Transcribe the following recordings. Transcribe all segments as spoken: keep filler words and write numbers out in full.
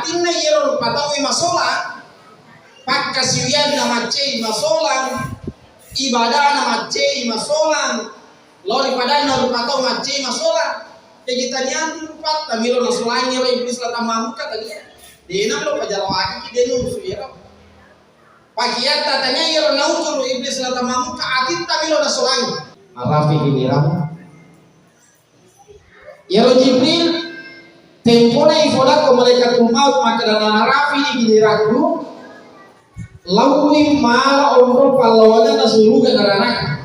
Artinna iyaro rupa tauwe masolang, pakkasiwiyanna maccei masolang, ibadana maccei masolang, lao ri padanna rupa tau maccei masolang. Jaji taniatu rupatta melo nasolangi ro Iblis La Tammamuka tania. Dena lo pajalawakiki, dena usu iyaro. Pakiatta tania iyaro nauturu Iblis La Tammamuka, atitta melo nasolangi. Arapi giliranmu. Iyaro Jibril, tempona ifodakko Malaikatul Maut, makkeda, "Narapi gilirakku, laowi mala onrong pallawangenna suruga neraka."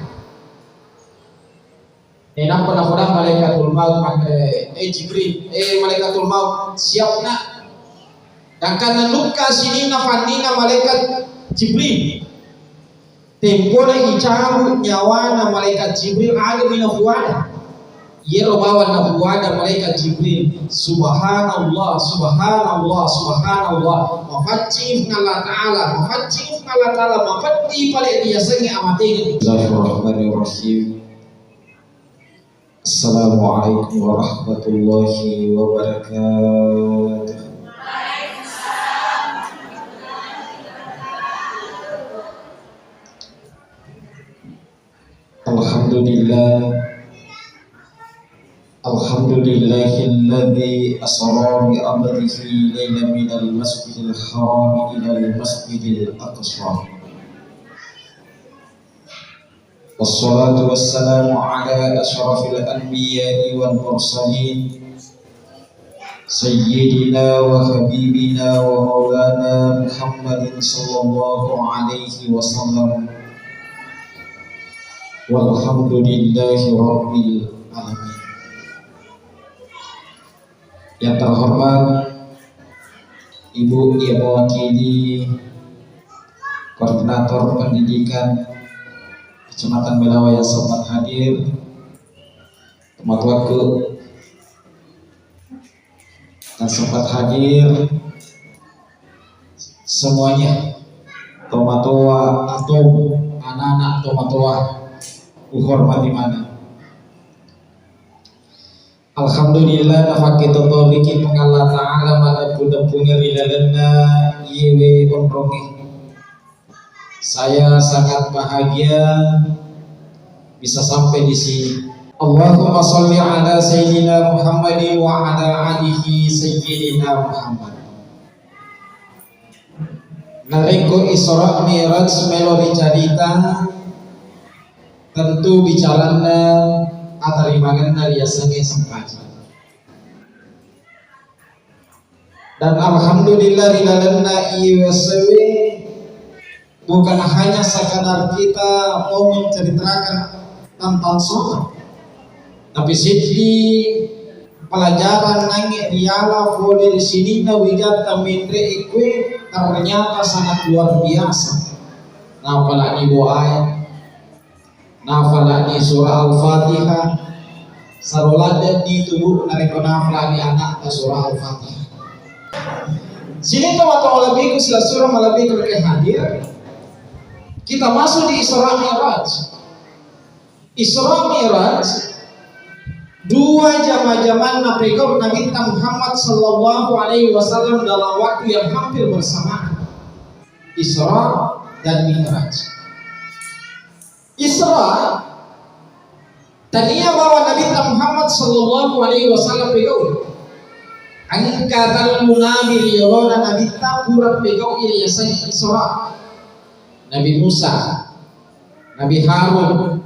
Eh, nappa nafoda Malaikatul Maut, mak-, eh, eh, Jibril, eh, Malaikatul Maut, siap, Nak. Gangkanna nukka sininna fanninna Malaikat Jibril. Tempona icabut nyawana Malaikat Jibril, agami nafuada. Iyaro bawang nafuada Malaikat Jibril, "Subhanallah, subhanallah, subhanallah." Mafaccing Allah Ta'ala, mafaccing Allah Ta'ala, mapeddi pale riasengnge amatengeng. Bismillahirrahmanirrahim. Assalamualaikum warahmatullahi wabarakatuh. Alhamdulillah. Alhamdulillahilladzi asra bi 'abdihi lailan minal masjidil harami ilal masjidil aqsa. Wassalatu wassalamu ala asyrafil anbiya'i wal mursalin, sayyidina wa habibina wa maulana Muhammadin sallallahu alaihi wasallam. Walhamdulillahi rabbil alamin. Yang terhormat Ibu yang mewakili Koordinator Pendidikan Kecamatan Belawa yang sempat hadir, tomatoakku yang sempat hadir, semuanya, tomatoa atau anak-anak tomatoa, uhormati maneng. Alhamdulillah, nafakkitotoriki Puang Allah Ta'ala madeppu-deppungeng ri lalenna iyewe onrongnge. Saya sangat bahagia bisa sampai di sini. Allahumma shalli ala Sayyidina Muhammadin wa ala alihi Sayyidina Muhammad. Narekko Isra Mi'raj melo ricarita, tentu bicaranna atarimangenna riasengnge sempajang. Dan alhamdulillah, ri lalenna iyewe esso we bukan hanya sekadar kita mau menceritakan tentang sholat, tapi seddi pelajaran nangnge riala pole ri sininna wigatta menre e kue ternyata sangat luar biasa. Napalani doae, napalani surah Al-Fatihah, saro ladde'ni tubu'na rekko napalani anakta surah Al-Fatihah. Sininna tomatoa malebbiku, silessureng malebbiku rekeng hadir, kita masuk di Isra Mi'raj. Isra Mi'raj, dua jama-jamanna pegau Nabitta Muhammad sallallahu alaihi wasallam dalam waktu yang hampir bersamaan. Isra dan Mi'raj. Isra, tania bawang Nabitta Muhammad sallallahu alaihi wasallam pegau. Engka tellu nabi ri yolona Nabitta pura pegau i riaseng Isra. Nabi Musa, Nabi Harun,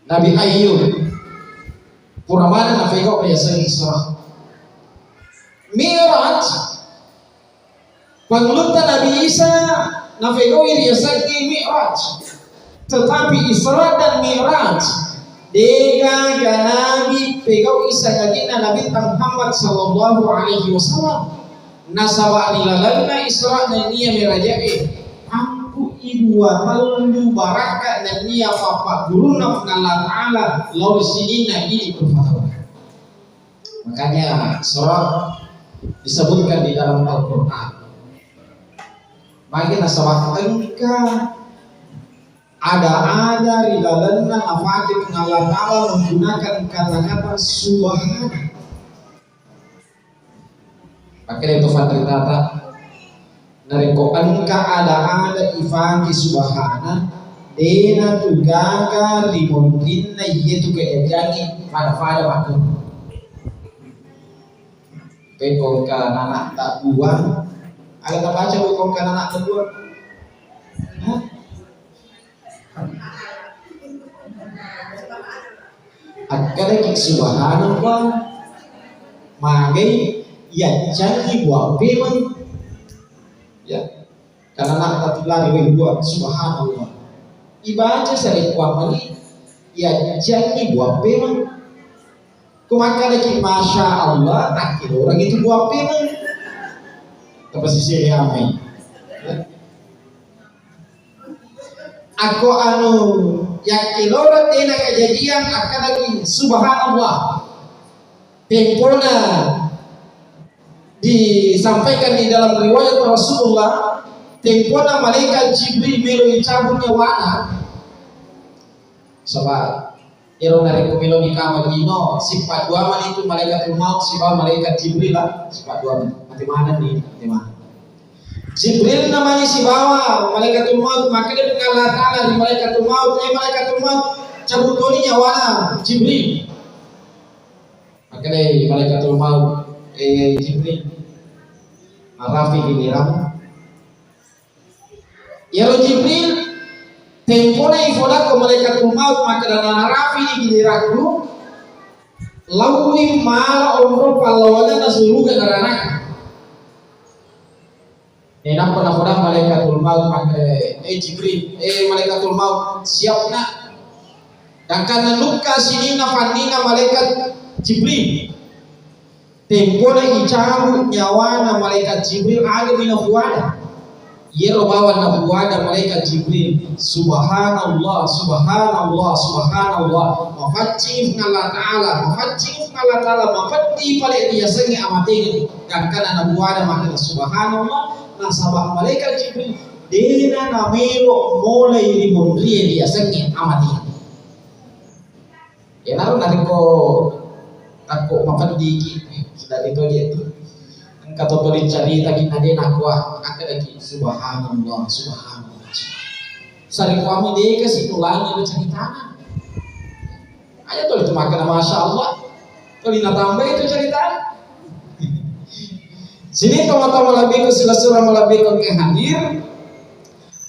Nabi Ayyub. Pura maneng napegau riaseng Isra. Mi'raj, pangulutta Nabi Isa napegau riaseng Mi'raj. Tetapi Isra dan Mi'raj, degaga nabi pegau i sangadinna Nabitta Muhammad sallallahu alaihi wasallam. Nasaba ri lalenna Isra nennia Mi'raja'e, angku'i dua tellu barakka nennia pappaggurunna Puang Allah Ta'ala lao ri sininna idi rupa tauwe. Makanya Isra disebutkan di dalam Al-Quran. Magi nasaba engka ada-ada ri lalenna nafake Puang Allah Ta'ala menggunakan kata-kata subhana. Makkedai to fanritata, narekko engka ada-ada ifake subhana, dena tu gaga ri monrinna iyetu kejajiangnge pada-pada makku. Pekko engka nana tak buang, ada tabaca bu engka nana tak buang? Hah? Akkadaki subhanallah, magai yaccangi buang pemeng. Ya, karena nak tatulari wai buang subhanallah. Ibaca sarekkuamani yaccangi buang pemeng. Ko makkadaki masya Allah, akkilorangi tu buang pemeng. Tapasisiri amai. Ya. Akko anu yakkiloreng dena kejadian akkadaki subhanallah. Tempona disampaikan di dalam riwayat Rasulullah, tempona malaikat Jibril melo dicabut nyawana. Sebab ero narekko melo nikama lino, sippa dua mani tu malaikatul maut sibawa malaikat Jibril lah, sippa dua mani. Mati maneng ni, mati maneng. Jibril namani sibawa malaikatul maut, makkeda Puang Allah Ta'ala ri malaikatul maut, "Eh, malaikatul maut, cabut toni nyawana Jibril." Makkeda malaikatul maut, "Eh, Jibril, narapi giliramu." Iyaro Jibril, tempona ifodakko malaikatul maut, makkeda, "Narapi gilirakku, laowi mala onrong pallawangenna suruga naranaka." Nainappa napoda malaikatul maut, makkeda, "Eh, Jibril, eh, malaikatul maut, siapna." Gangkanna nukka sininna fanninna malaikat Jibril. Tempona icabut nyawana malaikat Jibril, agami nafuada. Iyaro bawang nafuada malaikat Jibril, "Subhanallah, subhanallah, subhanallah." Mafaccing Puang Allah Ta'ala, mafaccing Puang Allah Ta'ala, mapeddi pale riasengnge amatengeng. Gangkanna nafuada makkeda, "Subhanallah." Nasaba malaikat Jibril dena namelo molai ri monrie riasengnge amatengeng. Iyanaro narekko takko mapeddiki, sedari to je tu. Engka to tuli caritaki nade nakua, akkedaki, "Subhanallah, subhanallah." Sarekkuammi deka situlangi lo caritana. Aja tuli tu makkeda masya Allah. Tuli natambai tu caritana. Sini tomatoa malebbiku, silessureng malebbiku engka hadir.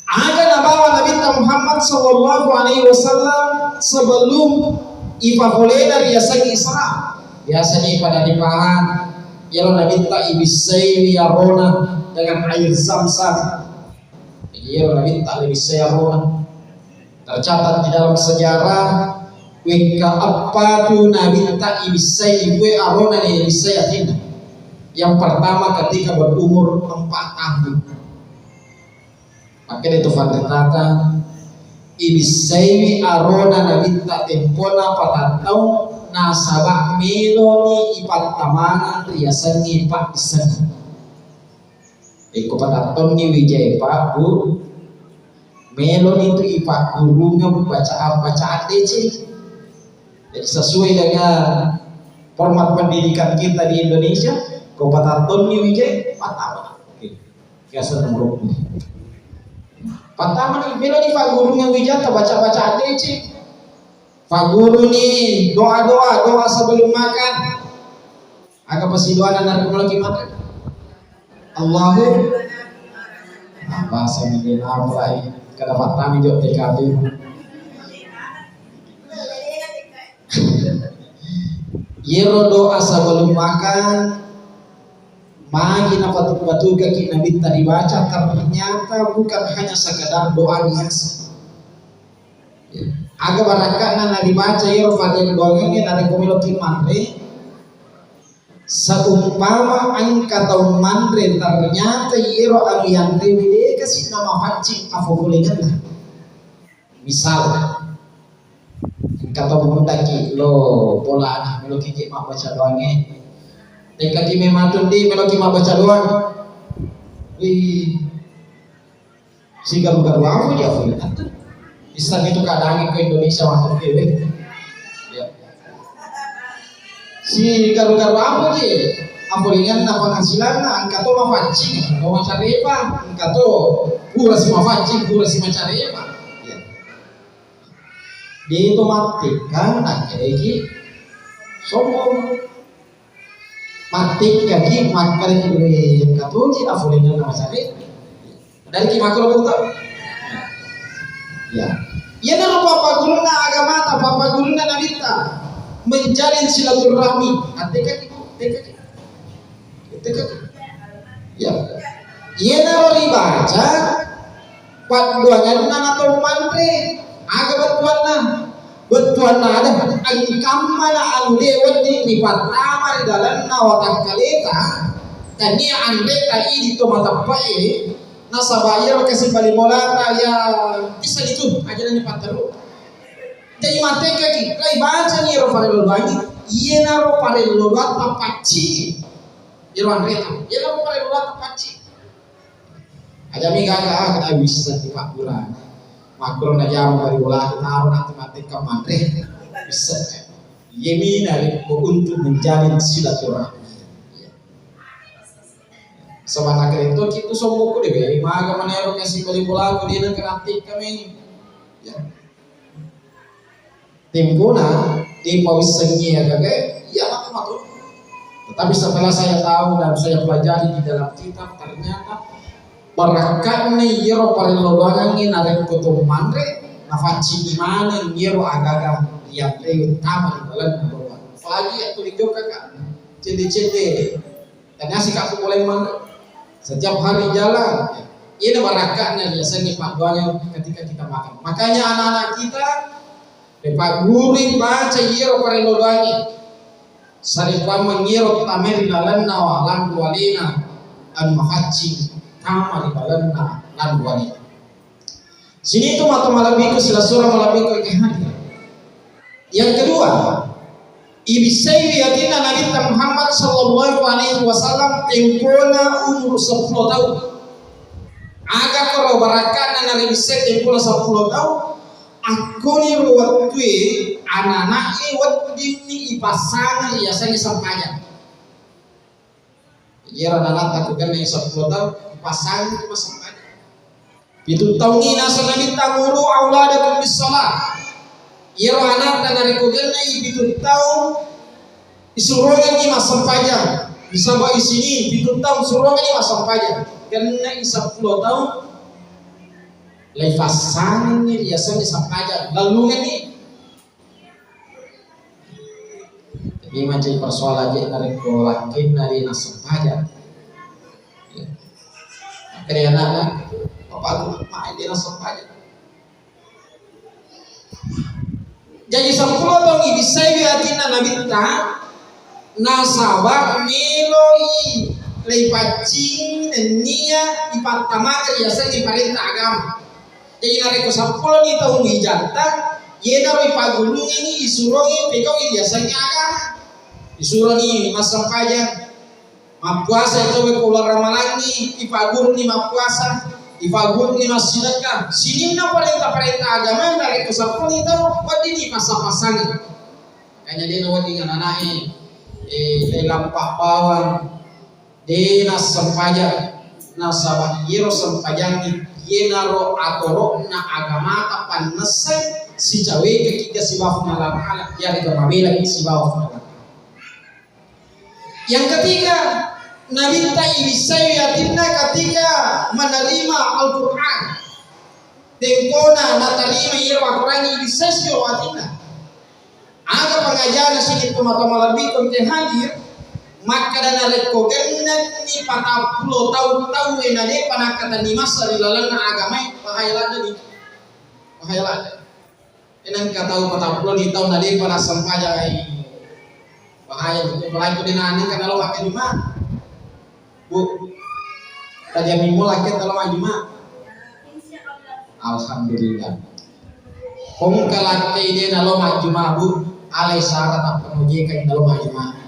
Aga nabawa Nabitta Muhammad sallallahu alaihi wasallam sebelum ipapolena riaseng Isra? Biasanya pada dipahang, iyaro Nabitta ibissaiwi arona dengan air Zam-Zam. Jadi, iyaro Nabitta ibissai arona. Tercatat di dalam sejarah, wekka eppa tu Nabitta ibissai, kue arona ni ibissai atinna. Yang pertama ketika berumur empat tahun. Makkeda tu fanritata, ibissaiwi arona Nabitta tempona patattau, nasaba meloni ipattamaneng riasengnge paddissenna. Iko patattonni wijae Pak, Bu, meloni tu ipaggurungeng bacaan-bacaan deceng. Jadi sesuai dengan format pendidikan kita di Indonesia, ko patattonni wijae, pattama. Oke. Biasa nomor dua puluh. Pertama nih, melo di Pak Guru yang wijata baca-baca A D C. Pak Guru nih, doa-doa, doa sebelum makan. Aga pasidoana narekko meloki makan? Allahu. Nah, bahasa ini apa lagi? Kada patami jok T K B. Yero doa sebelum makan, magi napatu-patukaki Nabitta dibaca, ternyata bukan hanya sekadar doa biasa. Aga barakka'na naribaca yero fadel doangengnge narekko meloki manre, seumpama engka tau manre, ternyata yero anu yanrewe de kasi namapaccing apopolengenna. Misal, engka tau mutaki lo polana, meloki ki mabbaca doangnge. Engka ki memang tundi meloki mabbaca doang. Wih, sigaru-garu apa ya? Bisa itu keadaan ke Indonesia waktu itu. Ya. Sigaru-garu apa ki? Apolinganna penghasilanna, engka to mafaccing, engka to macarepa, engka to pura si mafaccing, pura si macarepa. Ya. De' to mattekkang, nakkedaki sombong. Mattekkaki, makkedaki, "Due, engka toji apolinganna macarepa." Dari ki makkuro buta. Ya. Iyanaro pappagurunna agamata, pappagurunna nabitta, menjalin silaturahmi. Attekkaki, Bu, tekkaki. Tekkaki. Ya. Iyanaro ribaca paddoangenna na tau manre. Aga bettuanna? Bettuanna ada engkammana anu de' wedding ripattama ri lalenna watakkaleta, tania anreta idi to mateppe'e. Nasaba iyaro kasi bali bolata ya bisa ditu aja ni patteru. Jadi mattekkaki, lai bacani iyaro parello doangi, iyanaro parello doatta pacci. Iyaro anreta, iyanaro parello doatta pacci. Aja mi gaga, ah, kena bisa di pakkurang. Makkuro najama bali bola, taro nanti mattekkang manre. Bisa. Iyami narekko untuk menjalin silaturahmi. Saba nakkarettoki tu sombokku de', maga manero kasi bali bolaku de' nengka nattekkami. Ya. Tempona de' pawissengngi agaga, iya matu matu. Tetapi setelah saya tahu dan saya pelajari di dalam kitab, ternyata barakka'na iyaro parello doangengnge narekko to manre, nafaccini maneng iyaro agaga rianre tama ri lalenna bawang. Apalagi ya tuli jokka ka, cedde-cedde. Tania sikappu mulai manre. Setiap hari jalan. Iyana barakka'na riasengnge paddoangeng ketika kita makan. Makanya anak-anak kita ripaggurui baca iyaro parello doangnge. Saripammeng iyaro tamai ri lalenna wa-, landu alena anu mafaccing tama ri lalenna landu alena. Sini tu matu malebbiku, sila sura malebbiku engka hadir. Yang kedua, ibissai ri atinna Nabitta Muhammad sallallahu alaihi wasallam tempona umur seppulo taung. Aga koro barakka'na naribissai tempona seppulo taung? Akkoniro wettue anana'e weddinni ipassangeng riasengnge sempajang. Iyaro ananatta ko genne seppulo taung, ipassangeng massempajang. Pitu taungngi naseng Nabitta, "Muru auladakum bis shalah." Iyaro anatta narekko gennei pitu taung, isurongenni massempajang. Nasaba isini pitu taung surongenni massempajang. Gennei seppulo taung, laipassangenni riasengnge sempajang. Lallungenni. Jadi macam persoalan je narekko lakkenna de' nassempajang. Ya. Kare anakna, "Bapakku, mai de' nassempajang." Jadi seppulo taung ibissai atinna Nabitta, nasaba meloi leipaccing nennia ipattamai riasengnge parenta agama. Jadi narekko seppulo ni taung ijatta, iyanaro ipaggurungenni, isurongi pegau'i riasengnge agama. Isuroni massempajang, mappuasa itu ko uleng ramalangngi, ipagguruni mappuasa, ipagguruni massidekka. Sininna parenta-parenta agama narekko seppulo ni taung, weddinni passa-passangeng. Makanya de' nawedding anana'e, eh, leppa bawang. De' nassempajang, nasaba iyaro sempajangnge iyanaro atoro'na agamata pannessai sicawekekki sibawa Puang Allah Ta'ala, yarega mabelaki sibawa Puang Allah Ta'ala. Yang ketiga, Nabitta ibissai atinna ketika menerima Al-Quran. Tempona natarima iyaro Al-Quran ibissai sio atinna. Aga pangajana sining tomatoa malebbiku engkae hadir, makkeda narekko gennenni patappulo taung tauwe nade'pa nakkatenni massa ri lalenna agamae, bahaya ladde'ni. Bahaya ladde'. Engka tau patappulo ni taung nade'pa nassempajang, ai. Bahaya, apalagi ko de' nani kan nalo makkajuma. Bu, tajami mo lakke talo majjuma. Alhamdulillah. Kong kalakke ide nalo majjuma, Bu, alai syarat apa mojeka nalo majjuma.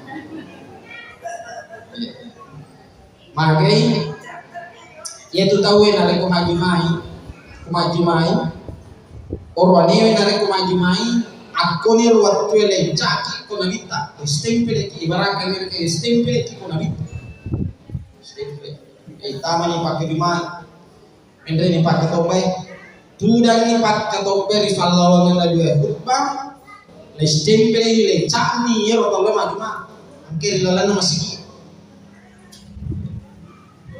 Magai, iya tu tauwe narekko majjumai, ko majjumai, oroanewe narekko majjumai, Akkoniro wettue lencaki ko nabitta, stempeleki, ibaratkan mereka stempeleki ko nabitta. Stempel. Eh, tamani pakai jumai. Enreni pakkatobbai, tudanni pakkatobbai ri fallawangenna dua khutbah, le stempeleni, le ca'ni iyaro tauwe majjuma engka ri lalenna masigi.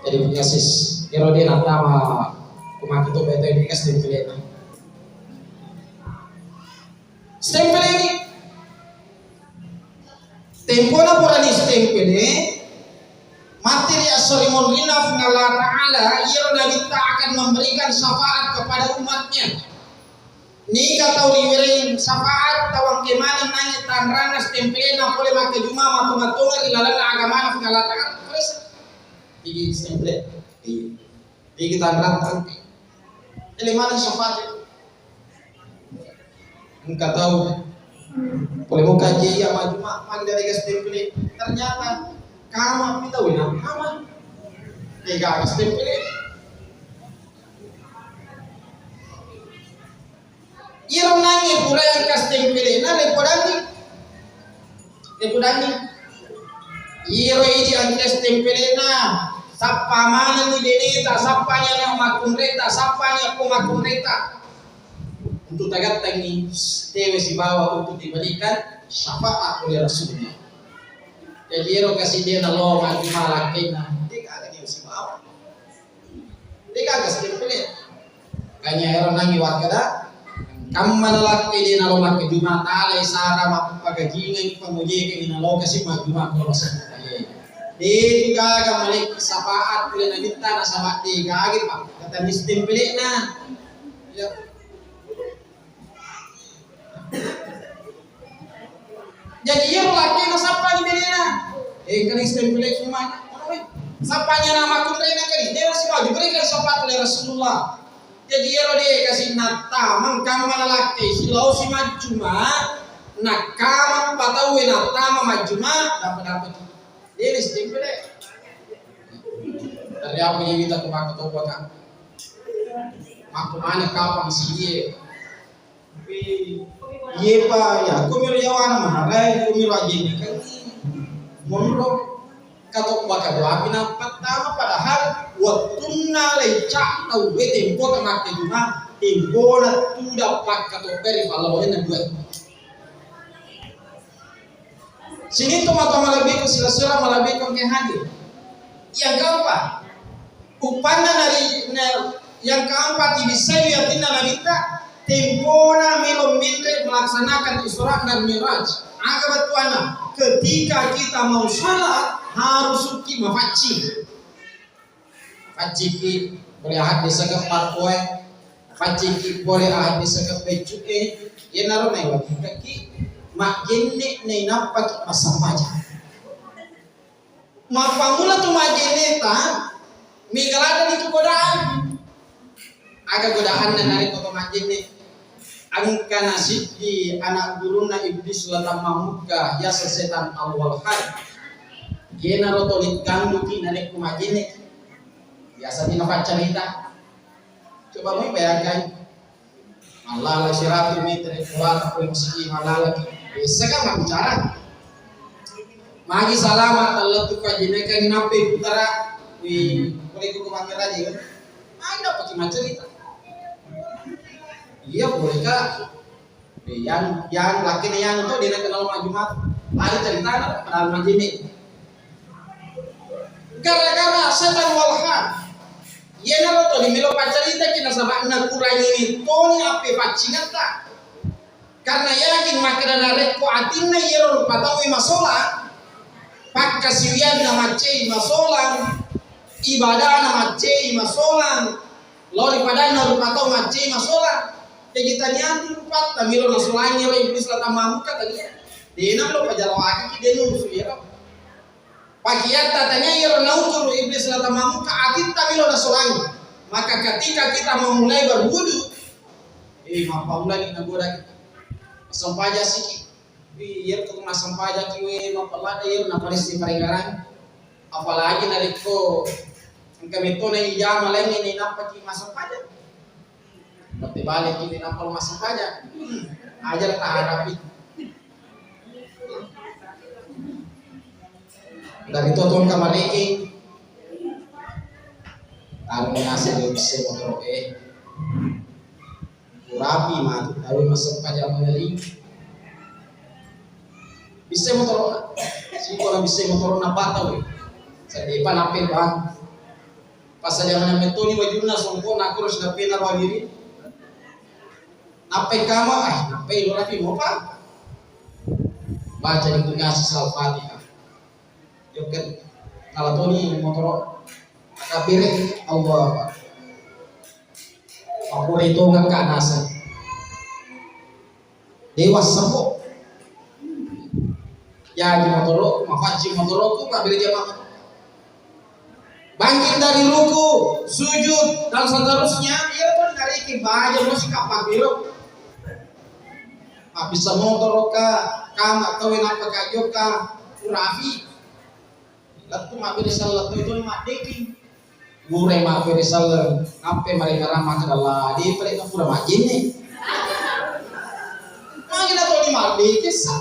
Jadi punya sis, ero de nattama ko makkatobbai tauwe engka stempelena. Stempeleni. Tempona purani stempele, matti ri esso ri munrinna Puang Allah Ta'ala, iyaro nabitta akan memberikan syafaat kepada umatnya. Niga tau riwereng syafaat, tau engka maneng nangnge tanranna stempelena pole makkajuma matu-matunga ri lalenna agamana Puang Allah Ta'ala. Terus, iki stempele. Iya. Iki tanrang tangke. Ele maneng syafaat. Engka tau pole mo kaji iya majjuma, magi de gaga stempele. Ternyata kama mi tau na kama. Degaga stempele. Iyaro nangnge pura engka stempelena, lepodanni. Lepodanni. Iyaro idi engka stempelena, sappa manenni beneta, sappani ana makkunreta, sappani akko makkunreta. Untuk tagattangi tewe sibawa untuk diberikan syafaat oleh Rasulullah. Jadi ero kasi de nalo majjuma lakkainna, degaga sibawa. Degaga stempele. Kanya ero nangi wakkada, kamma nalakkai de nalo makkajuma, talai sara mappagajingengi pamojekeng nalo kasi majjuma ko sempajai. De tu gaga malekki syafaat pole nabitta nasaba de gaga pakkatanni stempelena. Ya. Jadi iyaro lakkainna sappani benena. Eh, engkani stempele cuma. Sappani ana makkunrena kali. Dena sibawa diberikan syafaat oleh Rasulullah. Jadi iyaro de kasi nattama engkamma nalakkai silao si majjuma, nakkama patauwe nattama majjuma, dapat-dapat. Dena stempele. Dari apa jadi kita ke Makka Toba kan? Makku mana kapang sih? Iye pa, ya, kumiro yawana maharai, kumiro ajini kan monro. Kato baka doapi na pertama, padahal wettunna lencak tauwe tempo ta makkajuma, tempona tudang pakkatobbai ri pallawangenna dua. Sinintu mata malebbiku, sila-sila malebbiku engka hadir. Yang keempat, uppanna nari, na, yang keempat, ibissai yatinna nabitta, tempona melo menre melaksanakan Isra dan Mi'raj. Aga bettuanna? Ketika kita mau sholat, harus suki mapaccing. Pacciki pole ahaddeseke pakkoe, pacciki pole ahaddeseke beccu'e, iyanaro naiwajibkaki majjenne nainappaki massempajang. Mappammula tu majjenneta, mega ladde itu godaan. Aga godaanna narekko to majjenne? Engkana siddi ana gurunna Iblis La Tammamukka, yaseng setan Al-Walhan. Iyanaro toli gangguki narekko majjenne. Biasa tina paccarita. Coba mui bayangkan. Mallala siratu meter kuwata pole masigi mallala. Biasa kan mabbicara. Magi salama tallettu pajinekeng nappe putara. Wi, pole ku mangeraje. Magi dapat cuma cerita. Iya, boleh, Kak. Yang, yang laki ni yang tu dia nak kenal majuma. Mari cerita nak kenal majini. Gara-gara setan Walhan. Iyanaro toni melo paccaritaki nasaba nakurangi toni appe paccingetta. Karena yakin makkeda narekko atinna iyaro rupa tauwe masolang, pakkasiwianna maccei masolang, ibadana maccei masolang, lao ri padanna rupa tau maccei masolang. Jaji taniatu rupatta melo nasolangi ro Iblis La Tammamukka tania. Dena lo pajalawakiki de nurusu iyaro. Pakiatta tania iyaro naukuru Iblis La Tammamukka atitta melo nasolangi. Maka ketika kita memulai berwudu, eh, mappaulani nagodaki. Massempajang siki. Wi, iyaro tu massempajaki we mappalada iyaro naparessi parengerang. Apalagi narekko engka metona ijama laingnge nainappaki massempajang. Matti baleki nainappa massempajang. Hmm. Aja taharapi. Dari to tongka maleke. Anu nase de bisse motoro e. Urapi matu tawe masempajang mangeri. Bisse motoro. Siko na bisse motoro na patau. Sadi pa nape ba. Pas aja mana metoni wajunna songko na kurus na pena wagiri. Nappai kama, ah, nappai lo rapi mopa. Baca di kunasi Al-Fatihah. Joget. Kalau toni motoro. Takbir, Allah. Aku itu nggak kanasa. Dewa sebo. Jadi motoro, mafaji motoroku, mabbere jamaah. Bangkit dari ruku, sujud, dan seterusnya, iya pun dari baja musik apa kiro. Mabissa motoro ka, kama kawe napa kajo ka, urafi. Lettu mabbere selleng tu itu maddeki. Gure mabbere selleng, nappe marengarang makkeda la, de pale na pura majjenne. Magi na toni maddeki sa.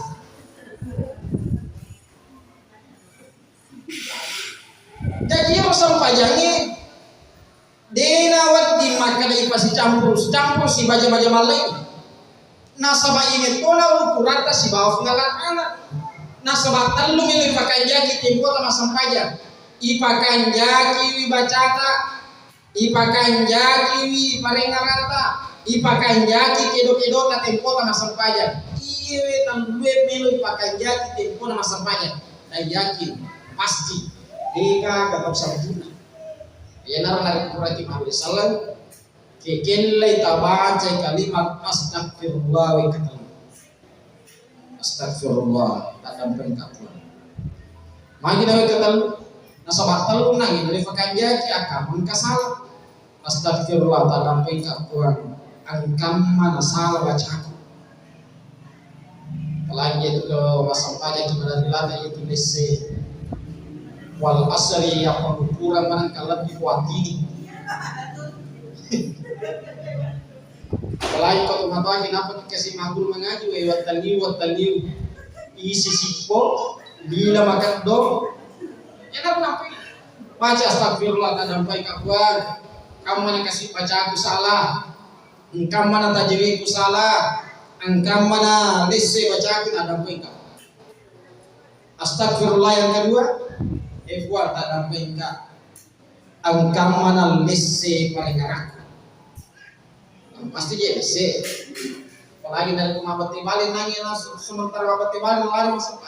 Jadi iyaro sempajangnge de nawedding makkeda ipasicampur, sicampur sibaja-baja mallai. Nasaba iye tona ukuratta sibawa Puang Allah Ta'ala. Nasaba tellu melo ipakanjaki tempota massempajang. Ipakanjakiwi bacata, ipakanjakiwi parengaratta, ipakanjaki kedo-kedota tempota massempajang. Iyewe tellue melo ipakanjaki tempona massempajang. Dan yakin pasti dega gaga sempurna. Iyanaro narekko puraki mabbere selleng, kekellai tabacai kalimat astagfirullah wekka tellu. Astagfirullah, taddampengka Puang. Magi na wekka tellu? Nasaba tellu nangi rifakanjaki akkammengka sala. Astagfirullah, taddampengka Puang. Engkamma nasala bacaku. Apalagi itu ke massempajang itu pada rilata itu lesse. Wal asri, yang pengukuran mana kalau lebih kuat ini. Apalagi kau tuh matoa kenapa dikasih maguru mengaji, we wattaliu, wattaliu. Isi sippo, bila makan dong. Enak kenapa? Baca astagfirullah, taddampengka Puang. Kamu mana kasih bacaku salah. Engkamma na tajwidku salah, engkamma na lesse bacaku, taddampengka. Astagfirullah yang kedua, eh, Puang, taddampengka. Engkamma na lesse parengarakku. Pasti je lesse. Apalagi dari rumah bete bale nangi langsung sementara bete bale lari masuk.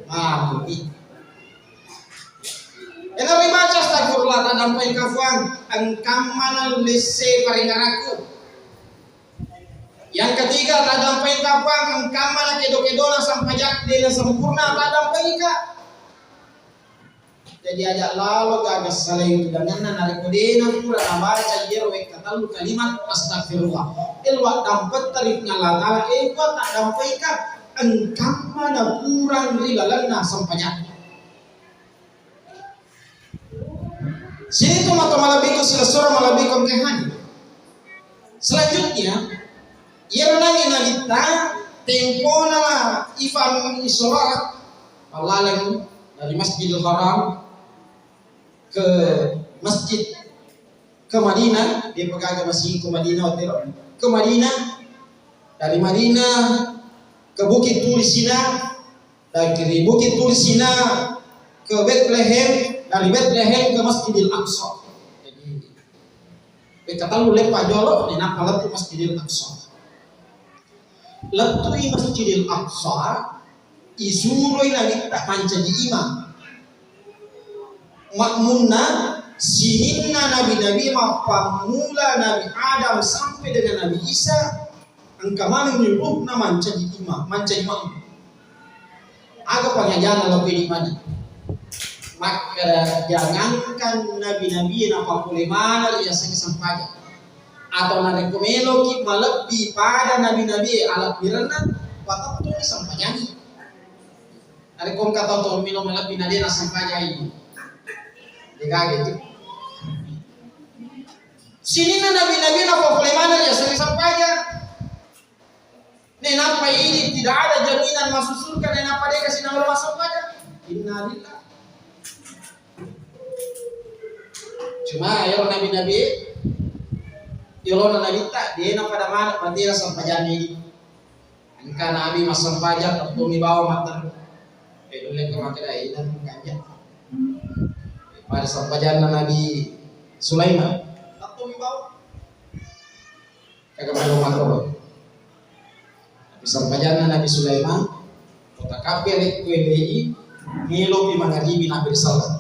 Mati. Ena ribaca astagfirullah, taddampengka Puang, engkamma na lesse parengarakku. Yang ketiga, taddampengka Puang, engkamma na kedo-kedona sampajak dena sempurna, taddampengka. Jadi aja lalo gaga salai udanganna narekko dena pura nabaca iyaro wekka tellu kalimat astagfirullah. Elwa dampetta ri Puang Allah Ta'ala, eh, Puang, taddampengka, engkamma na kurang ri lalenna sampajak. Situ matu malebbiku silessureng malebbiku engka hani. Selanjutnya, iyaro nangi nabitta tempona ifan isora pallaleng dari Masjidil Haram ke masjid ke Madinah, dia pegaga masjid ke Madinah, hotel ke Madinah, dari Madinah ke Bukit Turi Sina, dari Bukit Turi Sina ke Bethlehem, dari Bethlehem ke Masjidil Aqsa. Jadi, wekka tellu leppa jolo, nenappa lettu Masjidil Aqsa. Lettui Masjidil Aqsa, isuroi nabitta mancaji imang. Makmunna, sininna nabi-nabi mappammula Nabi Adam sampai dengan Nabi Isa, engka manenni ruhna mancaji imang, mancaji makmum. Aga pangajana lao pedi maneng? Makkeda, jangankan nabi-nabi napakkole maneng riaseng sempajang. Atau narekko meloki malebbi pada nabi-nabi alebbirenna, patettungi sempajangi. Narekko engka tau-tau melo malebbi na de nasempajangi, degaga itu. Sininna nabi-nabi napakkole maneng riaseng sempajang. Nainappa idi tidak ada jaminan masuk surga, nainappa de kasi nallo massempajang. Innalillah. Cuma ero nabi-nabi, yolona nabitta, de napada maneng, berarti era sempajang idi. Engka nabi massempajang, tettumi bawang matteru. Eh, dole ke makkeda ina kanja. Pada sempajanna Nabi Sulaiman, tettumi bawang. Kaga melo makkoro. Tapi sempajanna Nabi Sulaiman, ko takabbere ko elei, melopi mangaribi nabi risallang.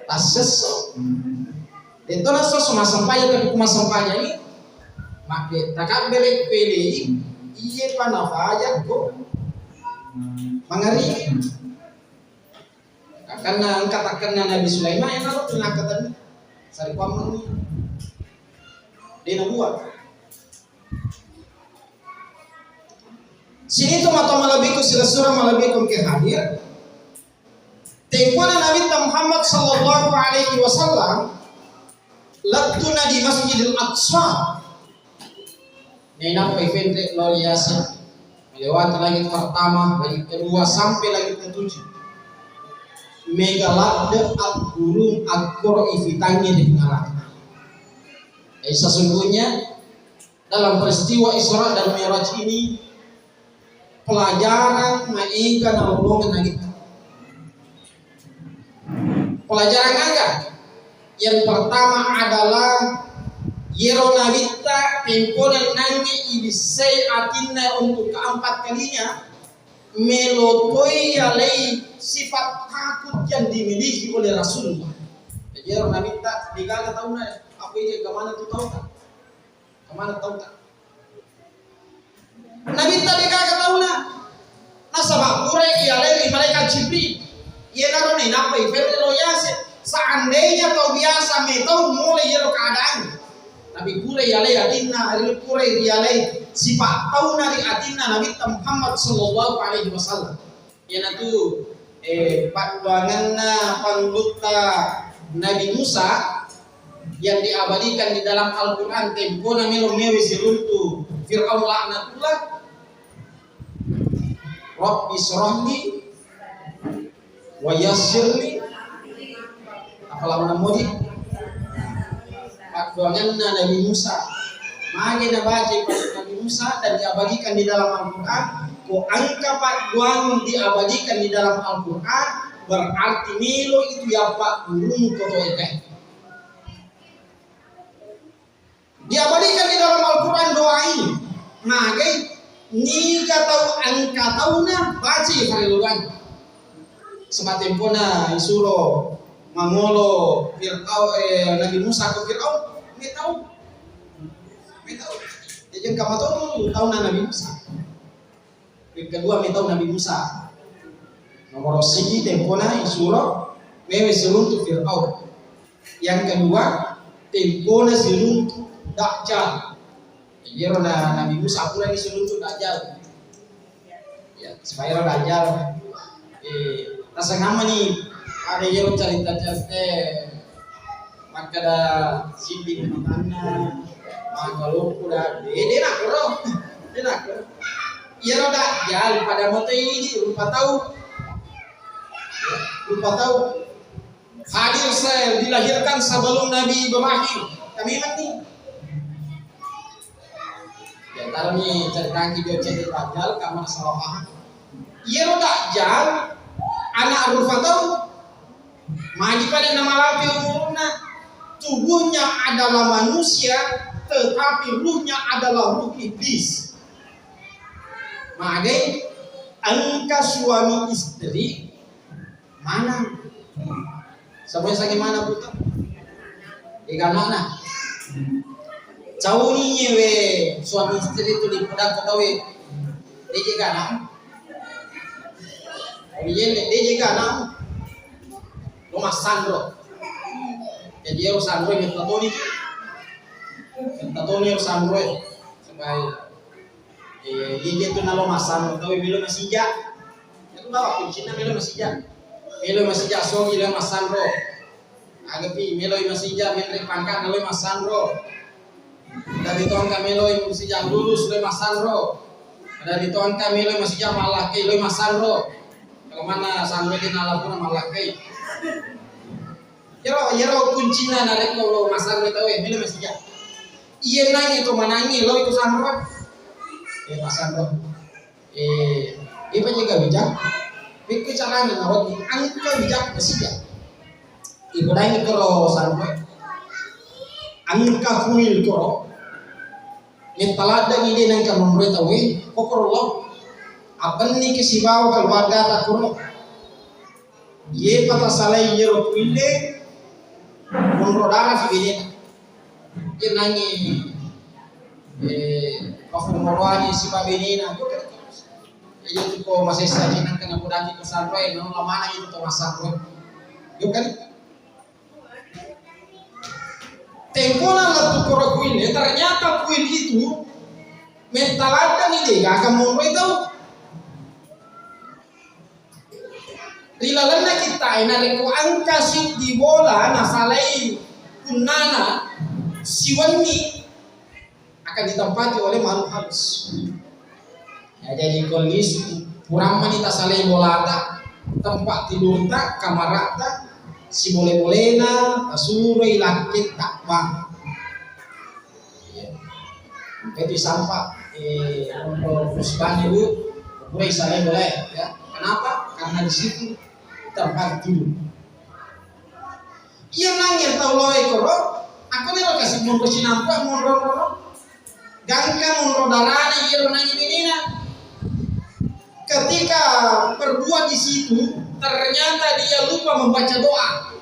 Tassesso. Detto nassesso massempajang, tapi ku massempajang ini, makke takabbere ko elei, iye pa nafaja ko mangaribi. Takkanna engka takkanna Nabi Sulaiman, enaro tu nakkatenni. Sari kuammenni. De nabuang. Sini tu mata malebbiku, silessureng malebbiku engke hadir. Tempona Nabi Muhammad sallallahu alaihi wasallam, lettuna di Masjidil Aqsa. Nainappa ifenre lao ri Yasir, melewati langit pertama, langit kedua, sampai langit ketujuh. Mega ladde aggurung akkoro ifitangngi ri Puang Allah. Eh, sesungguhnya dalam peristiwa Isra dan Mi'raj ini, pelajaran maega nalolongeng Nabitta. Pelajaran aga? Yang pertama adalah yero Nabitta tempona nangnge ibissai atinna untuk keempat kalinya, melo toi yalai sifat takut yang dimiliki oleh Rasulullah. Jadi yero Nabitta degaga tauna, apa ini kemana tu tauta? Kemana tauta? Nabitta degaga tauna. Nasaba pura iyalai ri malaikat Jibril. Iyanaro nainappa iferre lao Yasir. Seandainya tau biasa metau mulai iyaro keadaan. Tapi pura iyalai atinna, ri pura iyalai sifat tauna ri atinna Nabitta Muhammad sallallahu alaihi wasallam. Iyanatu, eh, paddoangenna pangulutta Nabi Musa yang diabadikan di dalam Al-Quran, tempona melo mewe siruntu Fir'aun laknatullah. Rabbi syrahli wa yassirli. Apa lawan modi? Paddoangenna Nabi Musa. Magi nabaca Nabi Musa dan diabadikan di dalam Al-Quran, ko engka paddoang diabadikan di dalam Al-Quran, berarti melo itu yappa gurung koto ete. Diabadikan di dalam Al-Quran doa ini. Magai, niga tau engka tauna baca farelluang. Saba tempona isuro mangolo Fir'aun, eh, Nabi Musa ke Fir'aun, metau. Metau. Jadi engka matau tauna Nabi Musa. Yang kedua, metau Nabi Musa. Nomor siji tempona isuro mewe siruntu Fir'aun. Yang kedua, tempona siruntu Dajjal. Iyaro na Nabi Musa pura ni siruntu Dajjal. Ya, supaya ro Dajjal. Eh, tasengama ni ada iyaro cerita-cerita makkeda siddi matanna, maka loppo da, eh, de nakkoro. De nakkoro. Iyaro Dajjal pada moto idi rupa tau. Rupa tau. Hadir se-, dilahirkan sebelum Nabi Ibrahim. Kami mati. Ya, taroni ceritaki dio cedde Dajjal, kamana salah paham. Iyaro Dajjal, anak rupa tau. Magi pada namalapi umurna. Tubuhnya adalah manusia, tetapi ruhnya adalah ruh iblis. Magai, engka suami istri, maneng. Sapoe sagi maneng puta? Ega ana'na. Cauni we suami istri tu dipodakko tauwe. Deje gana. Iyelle deje gana. Lo massanro. Jadi ero sanro metta toni. Metta toni ero sanro. Sebagai Eh, iya tu nalo massanro tau melo masija. Itu bawa kuncinna melo masija. Melo masija sogi lo massanro. Agapi melo masija menre pangkat nalo massanro. Dari to engka meloi masijang lulus, loi massanro. Dari to engka meloi masijang mallakkei, loi massanro. Kalau mana sanro di nalapuna mallakkei. Iyaro, iyaro kuncina narekko lo massanro tau e, melo masijang. Iya nangi to manangi lo itu sanro. Eh, massanro. Eh, iya pa jaga bijak. Pekko carana nawedding engka bijak masijang. Ipodangi koro sanro. Engka kuil koro. Mettaladdengi de nengka monroi tauwe, kokoro lo. Abenni ke sibawa keluarga ta koro. Yepa tasalai yero kuille, monro dara si benena. Ye nangi, eh, pakumoroani sipa benena. Iya tu ko masessa ni nangka napodaki ko sanroe, no lamana itu to massanroe. Yo kan? Tengkona lettu koro kuil, eh, ternyata kuil itu mettaladdengi de gaga monroi tau. Ri lalenna kitta e narekko engka siddi bola nasalai punnana siwenni akan ditempati oleh makhluk halus. Ya, jadi kondisi purammani tasalai bolata, tempat tidurta, kamarata, sibole-bolena, tasuroi lakketta bang. Ya. Jadi sampah, eh, untuk musibahnya bu, pura isalai boleh, ya. Kenapa? Karena di situ tempat tidur. Iya nangeng tau loe koro, aku nih lo kasih monro sinampa, monro koro. Gangka monro darana iya lo nangeng ini nah. Ketika berbuat di situ, ternyata dia lupa membaca doa.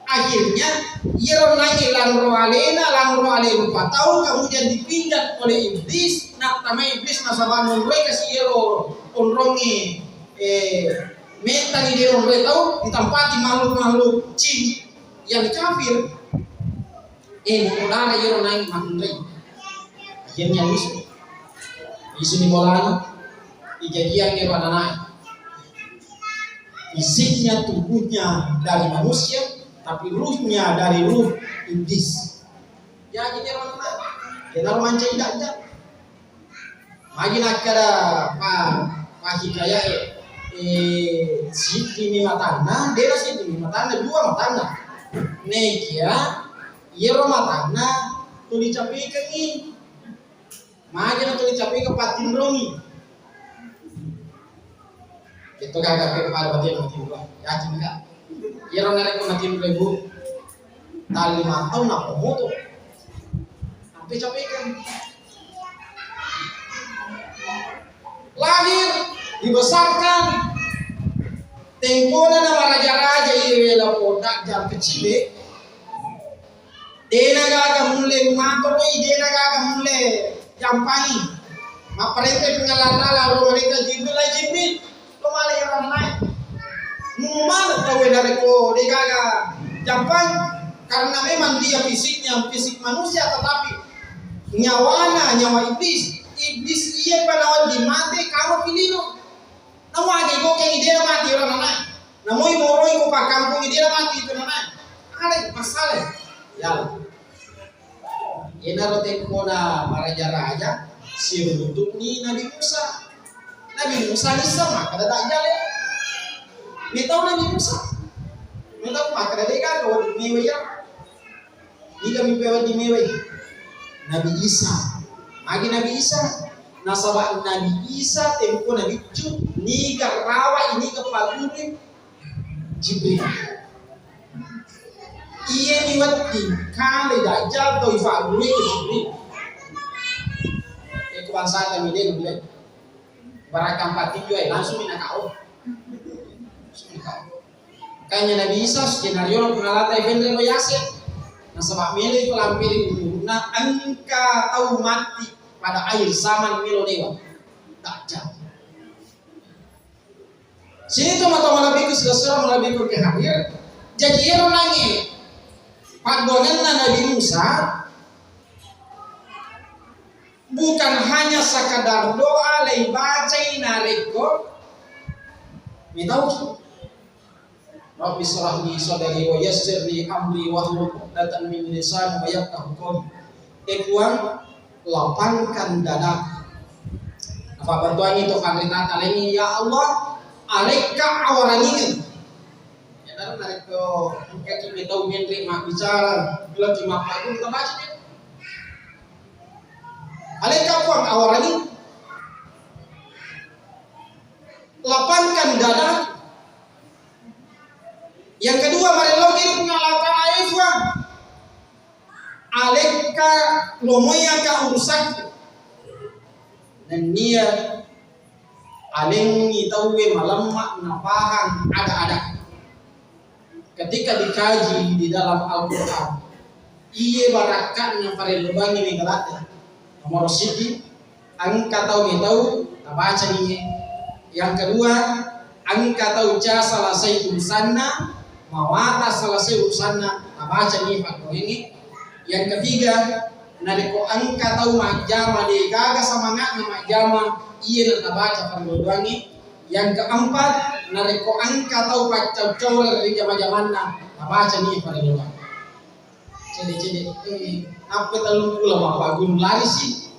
Akhirnya, iya lo nangeng lanro alena, lanro ale rupa tau, kemudian dipinjak oleh iblis, nah tamai iblis nasaba monroi kasih iya lo onrongi, eh, Mettani de onroi tau ditampati makhluk-makhluk jin yang kafir. Eh, mudara iyaro nangi makkunrai. Akhirnya lisu. Lisu ni bolana. Kejadian iyaro ananai. Fisiknya, tubuhnya dari manusia, tapi ruhnya dari ruh iblis. Jaji iyaro ananai. Kenaro mancaji dajjal. Magi nakkeda pa, pahikayae, eh, siddimi matanna, dena siddimi matanna, dua matanna. Nekia, iyaro matanna tuli capekengngi. Magi na tuli capekeng pattinrongi. Itu kagak pe pada mati mati dua. Yakin kak? Iyaro narekko mati dua ibu. Tali matau na pomoto. Sampai capekeng. Lahir, dibesarkan, tengkona na maraja-raja, iya wela poda jam kecil deh. Dena gaga mulle matoroi, dena gaga mulle jampangi. Mapparenta pengalarna laro mereka Jibril, lai Jibril. Lo male iyaro ananai. Mumma tau narekko degaga jampang, karena memang dia fisiknya fisik manusia, tetapi nyawana nyawa iblis. Iblis iya pa nawedding mate, kamu pilino. Namo age gokeng idena mati iyaro ananai. Namo imoroi ko pakkampung idena mati itu ananai. Ada masalah. Ya. Iyanaro teppona maraja-raja, siruntu'ni Nabi Musa. Nabi Musa nisseng makkeda Dajjal e. Metau Nabi Musa. Metau makkeda degaga wedding mewai ya. Niga mipe wedding mewai? Nabi Isa. Magi Nabi Isa? Nasaba Nabi Isa tempona biccu, niga rawa, niga pagurui Jibril. Iyami wedding kale Dajjal to ifagurui ke Jibril. Eko bangsa kami de nulle. Barakang patinju e langsung mina K O. Langsung mina K O. Makanya Nabi Isa skenario na pengalata ipenre lo yase. Nasaba melo iko lampiri umurna engka tau mati pada akhir zaman melo dewa. Dajjal. Sini tu mata malebbiku silessureng malebbiku ke hadir. Jadi iyaro nangi paddoangenna Nabi Musa bukan hanya sekadar doa lai bacai narekko mitau. Rabbi shrah li sadri wa yassir li amri wahlul 'uqdatam min lisani wa yafqahu qawli. E Puang, lapangkan dadaku. Apa bantuangi to panrita talengi, ya Allah, alekka awarangingeng. Ya, narekko engka ki metau menre mabbicara, bilang ki mappagung, tabaca deh. Alekka Puang awarangingeng. Lapangkan dadaku. Yang kedua, marelloki Puang Allah Ta'ala, e Puang, alekka lomoiaka urusakku. Nennia alengngi tauwe malemma napahang ada-ada. Ketika dikaji di dalam Al-Quran, iye barakka'na parellu bangngi mega ladde. Nomor siji, engka tau metau tabacani. Yang kedua, engka tau ca selesai urusanna, mawatang selesai urusanna, tabacani paddoangengnge. Yang ketiga, narekko engka tau majjama, degaga semangatna majjama, iye natabaca paddoangengnge. Yang keempat, narekko engka tau paccau-caureng ri jama-jamanna, tabacani parelluang. Cede-cede, eh, nappa tellung pulo mappagguru lari si.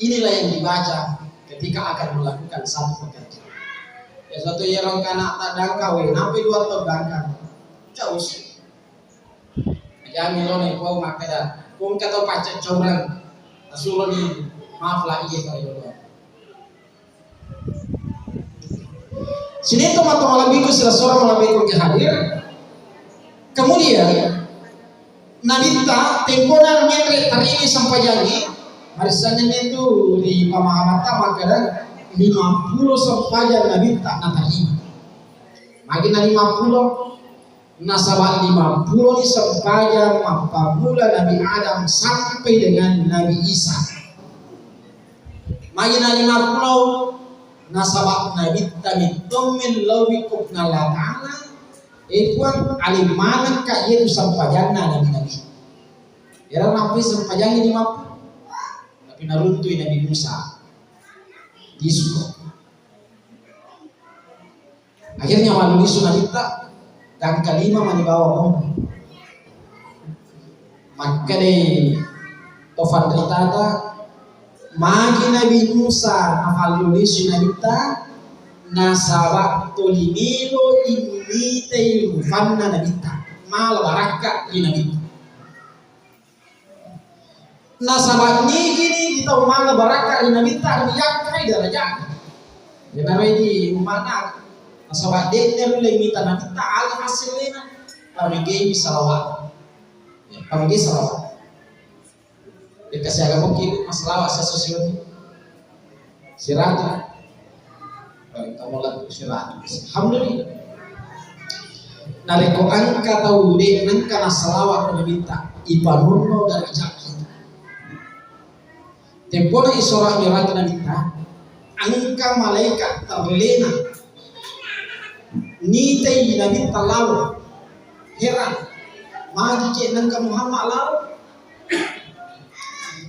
Inilah yang dibaca ketika akan melakukan satu pekerjaan. Ya, suatu iyaro engka ana'ta dangka, we, nappa dua tau dangka. Jauh sih. Ajami lo naipau makkeda, ko engka tau paccaccaureng, nasuroni, maaf lah, iye kali dolo. Sining tomatoa malebbiku sila sura malebbiku ke hadir. Kemudian Nabitta tempona menre tarini sempajangnge, marissangenni tu ri pamahamatta makkeda lima pulo sempajang Nabitta natarima. Magi na lima pulo? Nasaba lima pulo ni sempajang mappamula Nabi Adam sampai dengan Nabi Isa. Magi na lima pulo? Nasaba Nabitta mettommi lao ri Puang Allah Ta'ala, e Puang, aleng manengka iyatu sempajanna nabi-nabi. Era nappai sempajangngi lima pulo, tapi naruntui Nabi Musa. Lisuko. Akhirnya mallulisu Nabitta, dan kalima mani bawa monro. Makkedai to fanritata, magi Nabi Musa nafallulisu Nabitta, nasaba toli melo immitai rufanna Nabitta, mala barakka ri Nabitta. Nasaba nigi-nigi tau mala barakka ri Nabitta, riakkai darajat. Iyanaro idi ummana. Nasaba de'na nulle mita Nabitta, aga hasilena? Pamegei salawat. Ya, pamegei salawat. Deka siaga mungkin masalawat sesuai. Siratu. Kamu lagu siratu. Alhamdulillah. Narekko engka tau de nengka nasalawat ko Nabitta, ipanonno darajat kita. Tempona Isra Mi'raj Nabitta, engka malaikat terlena nitai Nabitta lao. Heran, magi ke nengka Muhammad lao?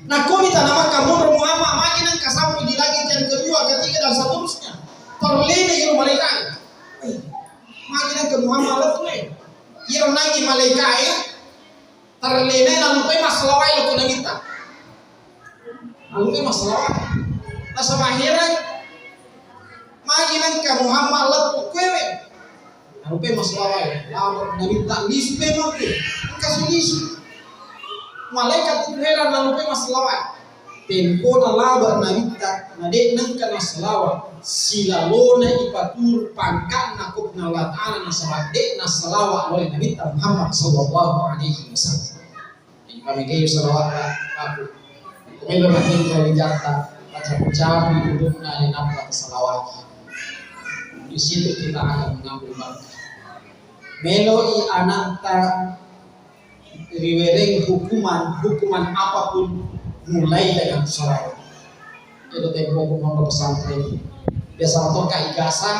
Nakkomi tanamakka monro Muhammad, magi nengka sampai di langit yang kedua, ketiga, dan seterusnya. Terlena iro malaikat. Eh, magi nengka Muhammad lettu e. Iro nangi malaikat e, terlena nallupai massalawai lo ko Nabitta. Nallupai massalawai. Nasaba heran, magi nengka Muhammad lettu kuewe. Narupai massalawai, laba Nabitta lisu pe mabbe, engka sulisu. Malaikat tu heran narupai massalawai. Tempona laba Nabitta, na de nengka nassalawat, silalona ipaturu pangkatna ko Puang Allah Ta'ala nasaba de nassalawat oleh Nabitta Muhammad sallallahu alaihi wasallam. Pamegei salawatta, aku. Melo matinro wijatta, pacapi-capi dudukna, ri nappa salawat. Di situ kita akan mengambil berkah. Meloi anakta riwereng hukuman, hukuman apapun, mulai dengan salawat. Itu tempo hukuman pesantren. Biasa motor ka ijazah,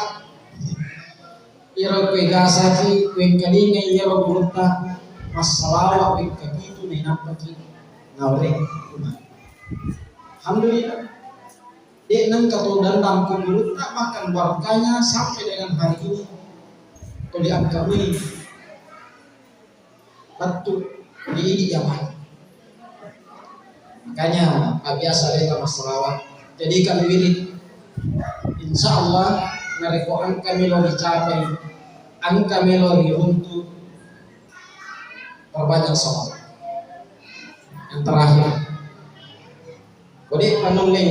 Iyaro kuegasaki, kuengkalingai iyaro gurutta massalawat wekka pitu nainappaki nawereng. Alhamdulillah. De nengka to dendam ko gurutta, bahkan berkahnya sampai dengan hari ini. Tuli angka mui. Lettu ri idi jamang. Makanya biasa leta massalawat. Jadi kalau wirid, insya Allah narekko engka melo dicapai, engka melo diruntu, perbanyak salawat. Yang terakhir, kode panulle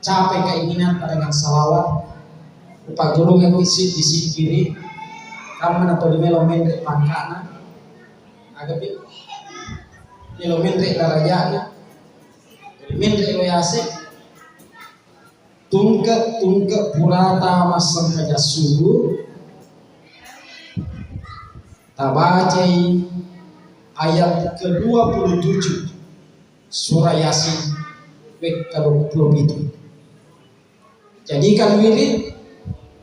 capai keinginan dengan salawat, upagurungan isi disikiri, kamma nato di melo menre pangkana, agapi melo menre darajana, menre lo yase, tungke-tungke purata massengkaja subuh, tabacai ayat kedua puluh tujuh surah Yasin, wekka dua puluh pitu. Jadikan wirid,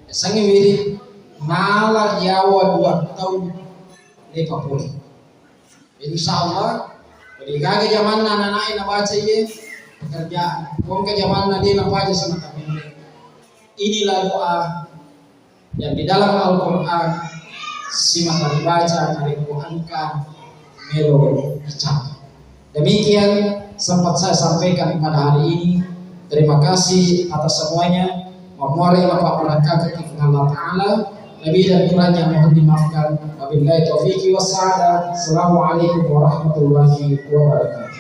yasengnge wirid, mala yawa dua tahun lepa pole. Insya Allah, gaga jamanna anak-anak nabaca iye pekerjaan. Kongka jamanna dia nabaca semata pendek. Inilah doa yang di dalam Al-Quran simata dibaca dari Quran ka melo dicapai. Demikian sempat saya sampaikan pada hari ini. Terima kasih atas semuanya. Mamuare mapaparakkakaki Allah Ta'ala. Lebih dan kurangnya mohon dimaafkan. Wabillahi taufiqi wassaada. Assalamualaikum warahmatullahi wabarakatuh.